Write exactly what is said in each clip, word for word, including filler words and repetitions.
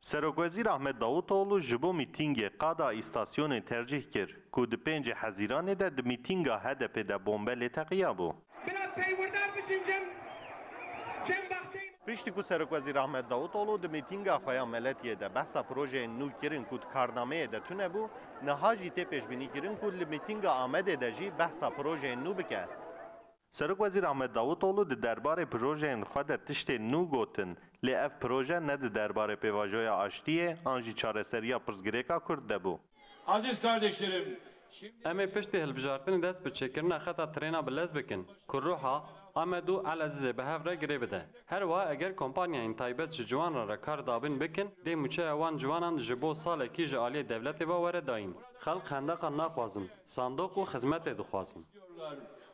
Serokwezîr Ahmet Davutoğlu ji bo mîtîngê qada îstasyonê tercîh kir ku di pêncê Hezîranê de di mîtînga H D P de bombe lê teqiyabû. Bila peywirder biçin cem, cem baxçeyê. Piştî ku Serokwezîr Ahmet Davutoğlu di mîtînga xwe ya Meletiyê de behsa projeyên nû kirin ku di karnameyê de tune bû, niha jî tê pêşbînîkirin ku li mîtînga Amedê de jî behsa projeyên nû bike. Serokwezîr Ahmet Davutoğlu di derbarê projeyên xwe de tiştên nû gotin, lê ev proje ne di derbarê pêvajoya aştiyê an jî çareseriya pirsgirêka Kurd de bû. Aziz kardeşlerim, şimdi Em ê piştî hilbijartinê dest bi çêkirina xeta trêna bi lez bikin, ku ruha Amed û El Ezîzê bi hev re girê bide. Her wiha eger kompanyayên taybet ji ciwan re re kar dabîn bikin, dê mûçeya wan ciwanan ji bo salekî ji aliyê dewletê ve were dayîn. Xelk xendeqan naxwazin, sandoq û xizmetê dixwazin.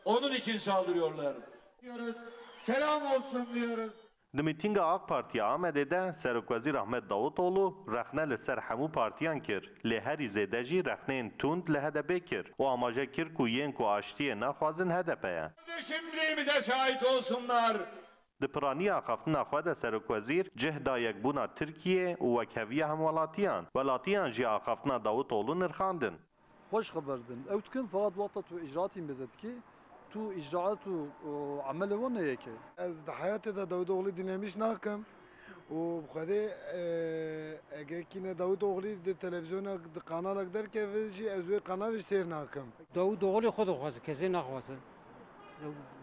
Onun için saldırıyorlar. Diyoruz. Selam olsun diyoruz. Di mîtînga AK Partiya Amedê de Serokwezîr Ahmet Davutoğlu rexne li ser hemû partiyan kir, lê herî zêde jî rexneyên tund li H D P kir û amaje kir ku yên ku aştiyê naxwazin H D P ye. Kardeşimliğimize şahit olsunlar. Di piraniya axaftina xwe de Serokwezîr cih da yekbûna Tirkiyê û wekheviya hemwelatiyan. Welatiyan jî axaftina Davutoğlu nirxandin. Xweş xeber din. Ew dikin, feqet wexta tu îcraatî mêze dikî, tu îcraat û, û emelê wan ne yek e. Ez di heyatê de Davutoğlu dinlemiş nakim û bi Xwedê, e, eger kîne Davutoğlu di televîzyonek, di kanalek derkeve jî ez wê kanalê jî sêr nakim. Davutoğlu xwe dixwaze, kesê naxwaze.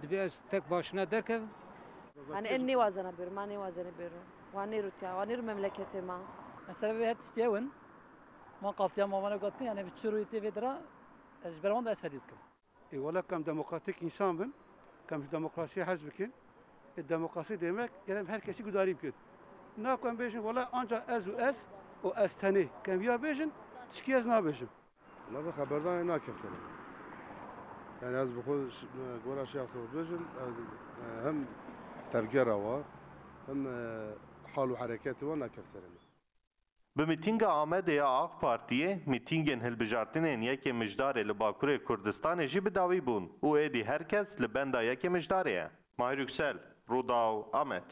Dibê ez tek başine derkevim. Hani en nêwazena bêro, ma nêwazene bêro. Wan nêrûtiya, wan nêrû memleketê ma. Mesela her tiştî ew in. Ma qaltiya ma vana gotin, yani bi çi rûyê tê vê dira, ez ji ber wan de ez fedî dikim. E, wala kem demokratik insan bin, kem ji demokrasiyê hez bikin. E, demokrasi demek, gerek her kesî gudarî bikin. Na ku em bêjin, wala anca ez û ez, û ez tenê. Kem viya bêjin, tişkî ez nabêjim. Wala bi xeberdanê nake serê me. Yani ez bi xwe ş-, gora şexsa xwe bêjim, ez, e, hem tevgera wa, hem, e, hal û hereketê wa nake serê me. Bi mîtînga Amedê ya AK Partiyê, mîtîngên hilbijartinên Yekê Mijdarê li Bakurê Kurdistanê jî bi dawî bûn û êdî her kes li benda Yekê Mijdarê ye. Mahir Yüksel, Rûdaw, Amed.